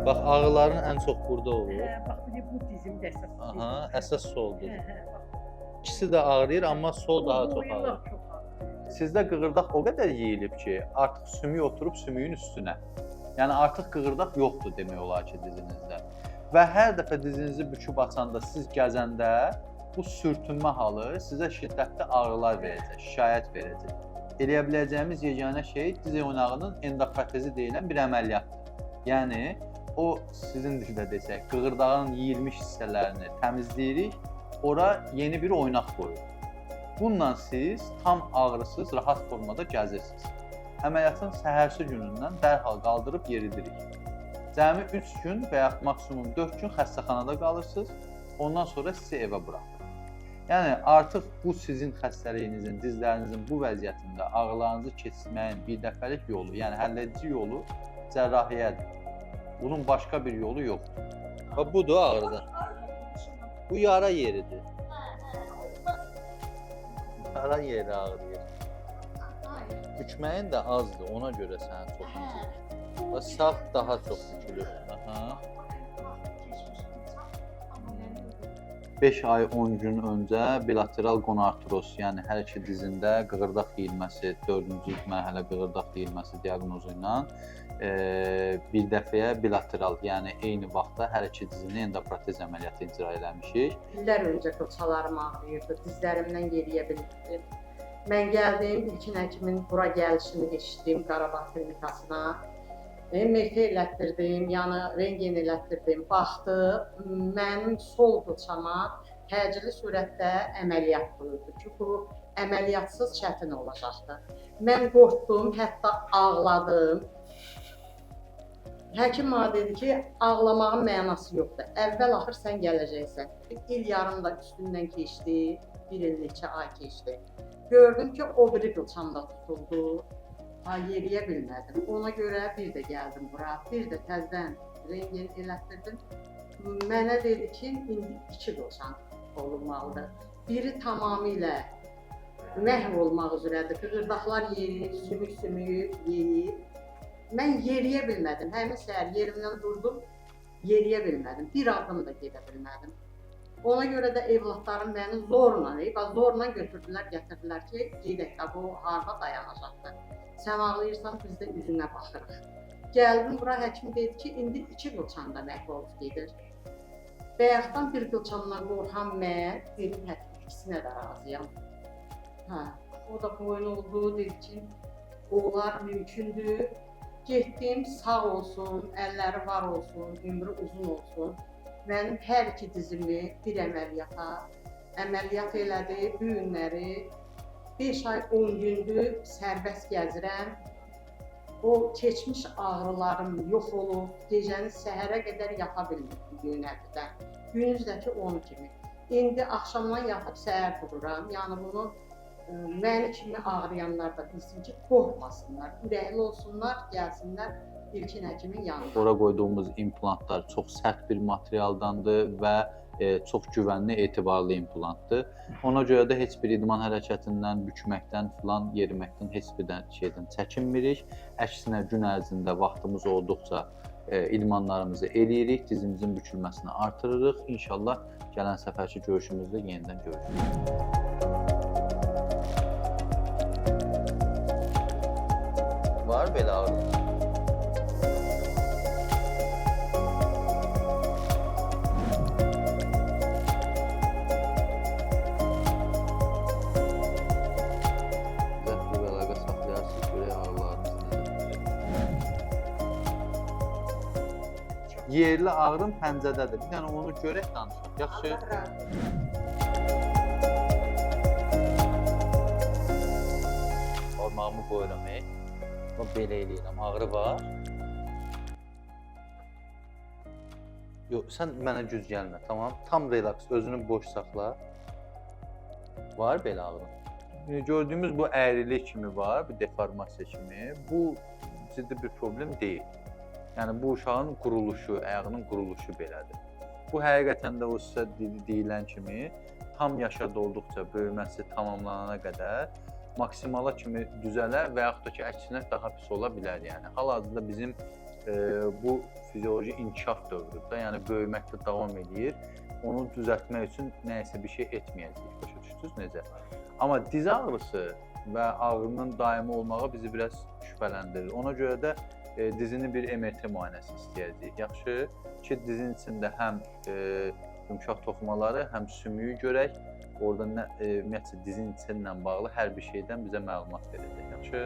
Bax ağrıların ən çox burada olur. Hə, bax bir də bu dizimdə əsas. Aha, əsas soldur. Hə, hə, bax. İkisi də ağrıyır, amma sol daha çox Boyunlar ağrıyır. çox ağrıyır. Sizdə qığırdaq o qədər yeyilib ki, artıq sümük oturub sümüyün üstünə. Yəni artıq qığırdaq yoxdur demək olar ki dizinizdə. Və hər dəfə dizinizi büküb açanda, siz gəzəndə bu sürtünmə halı sizə şiddətli ağrılar verəcək, şikayət verəcək. Eləyə biləcəyimiz yeganə şey diz oynağının endoprotezi deyilən bir əməliyyatdır. Yəni o sizin dildə desək, qığırdağın yeyilmiş hissələrini təmizləyirik, ora yeni bir oynaq qoyuruq. Bununla siz tam ağrısız, rahat formada gəzirsiniz. Əməliyyatın səhərsi günündən dərhal qaldırıb yeridirik. Cəmi 3 gün və yaxud maksimum 4 gün xəstəxanada qalırsınız. Ondan sonra sizi evə buraxırıq. Yəni artıq bu sizin xəstəliyinizin, dizlərinizin bu vəziyyətində ağrılarınızı keçirməyin bir dəfəlik yolu, yəni həlledici yolu cərrahiyyədir. Bunun başqa bir yolu yoxdur. Və budur ağrıda. Bu yara yeridir. Yara yeri ağrıyır. Bükməyin də azdır, ona görə səni çox incidir. Və sağ daha çox bükülür. Aha. 5 ay 10 gün öncə bilateral qonartroz, yəni hər iki dizində qığırdaq yeyilməsi, 4-cü mərhələ qığırdaq yeyilməsi diaqnozu ilə bir dəfəyə bilateral, yəni eyni vaxtda hər iki dizini endoprotez əməliyyatı icra eləmişik. İllər öncə qılçalarım ağrıyırdı, dizlərimdən yeriyə bilmirdim. Mən gəldim, İlkin həkimin bura gəlişini eşitdim Qarabağ klinikasına. MRT elətdirdim, yəni rentgen elətdirdim. Baxdı, mənim sol qılçama təcili surətdə əməliyyat buyurdu ki, bu əməliyyatsız çətin olacaqdı. Mən qorxdum, hətta ağladım. Həkim mənə dedi ki, ağlamağın mənası yoxdur. Əvvəl axır sən gələcəksən. İl yarım da üstündən keçdi, bir il neçə ay keçdi. Gördüm ki, o biri qılçam da tutuldu. Ha, yeriyə bilmədim. Ona görə bir də gəldim bura, bir də təzədən rentgen elətdirdim. Mənə dedi ki, indi iki qılçam olunmalıdır. Biri tamamilə məhv olmaq üzrədir. Qığırdaqlar yeriyib, sümük sümüyü yeyib. Mən yeriyə bilmədim. Həmin səhər yerimdən durdum, yeriyə bilmədim. Bir addım da gedə bilmədim. Ona görə də evladlarım məni zorla, zorla götürdülər, gətirdilər ki, gedək də bu harda dayanacaqdır. Sən ağlayırsan, biz də üzünə baxırıq. Gəldim bura, həkim dedi ki, indi iki qılçam da məhv olub gedir. Bayaqdan bir qılçamdan qorxan mən, dedim həkim, ikisinə də razıyam. Hə, o da boyun oldu, dedi ki, onlar mümkündür. Getdim, sağ olsun, əlləri var olsun, ömrü uzun olsun. Mənim hər iki dizimi bir əməliyyat elədi. Bu günləri 5 ay 10 gündür sərbəst gəzirəm. O keçmiş ağrılarım yox olub, gecəni səhərə qədər yata bilmirdim göynətidən. Gündüzdəki 10 kimi. İndi axşamdan yatıb səhər dururam. Yəni bunu məni kimi ağrıyanlar da bilsin ki, qorxmasınlar, ürəkli olsunlar, gəlsinlər İlkin həkimin yanına. Ora qoyduğumuz implantlar çox sərt bir materialdandır və çox güvənli, etibarlı implantdır. Ona görə də heç bir idman hərəkətindən, bükməkdən filan, yeriməkdən heç bir şeydən çəkinmirik. Əksinə gün ərzində vaxtımız olduqca idmanlarımızı eləyirik, dizimizin bükülməsini artırırıq. İnşallah gələn səfərki görüşümüzdə yenidən görüşürük. Var belə ağrı? Yerli ağrım pəncədədir. Bir dənə onu görək danışaq. Yaxşı. Barmağımı qoyuram, Bax belə eləyirəm. Ağrı var. Yox, sən mənə güc gəlmə, tamam? Tam relaks, özünü boş saxla. Var belə ağrı. Gördüyümüz bu əyrilik kimi var, bu deformasiya kimi. Bu ciddi bir problem deyil. Yəni bu uşağın quruluşu, ayağının quruluşu belədir. Bu həqiqətən də o sizə deyilən kimi tam yaşa dolduqca, böyüməsi tamamlanana qədər maksimala kimi düzələr və yaxud da ki, əksinə daha pis ola bilər yəni. Hal-hazırda bizim bu fizioloji inkişaf dövrüdür də, yəni böyüməkdə davam eləyir. Onu düzəltmək üçün nə isə bir şey etməyəcəyik. Başa düşdünüz necə? Amma diz ağrısı və ağrının daimi olmağı bizi biraz şübhələndirir. Ona görə də dizini bir MRT müayinəsi istəyəcəyik. Yaxşı ki, dizin içində həm yumşaq toxumaları, həm sümüyü görək. Orada nə ümumiyyətcə dizin içi ilə bağlı hər bir şeydən bizə məlumat verəcək. Yaxşı?